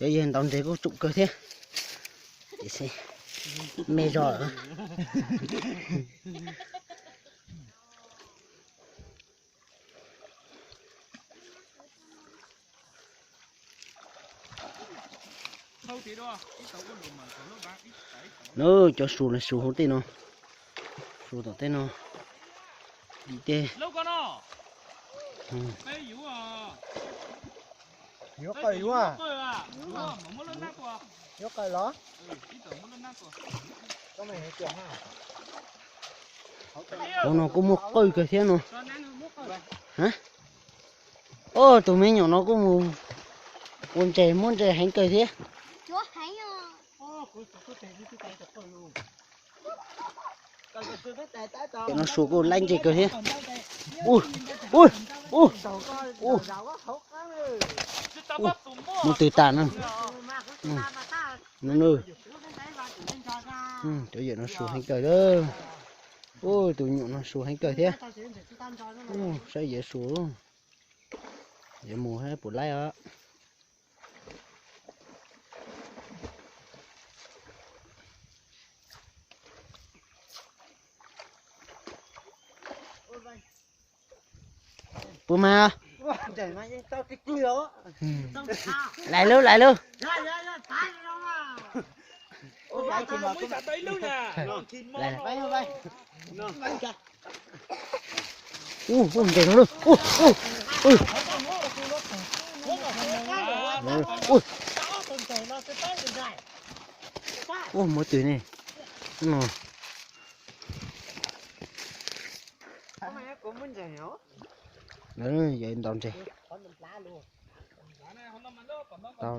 Cov yawg ntaus ntses kuj tsum kawg thiab, tiam sis me zog lawm. Nws cov su na, su hauv tej no, su tom tej no, dim tej. Yuav qawm yuav, yuav qawm los. Hauv no kuj muaj qawj kawg thiab no. Oj, tus me nyuam no kuj mus ua ntses muab ntses heev kawg thiab. No su kuj laib ntses kawg thiab. Ub, ub, ub, ub, mus twg tas no. Cov yawm no su heev kawg lawm. Ub, tus nyuam no su heev kawg thiab. Saib yawm su, yuav mus puas laib os. Puas mas? Lais lub, lais lub. Ub, ub, ntses no lub. Ub, ub, ub. Ub, muab twg ne? No. Yog ntaus ntses. Tau.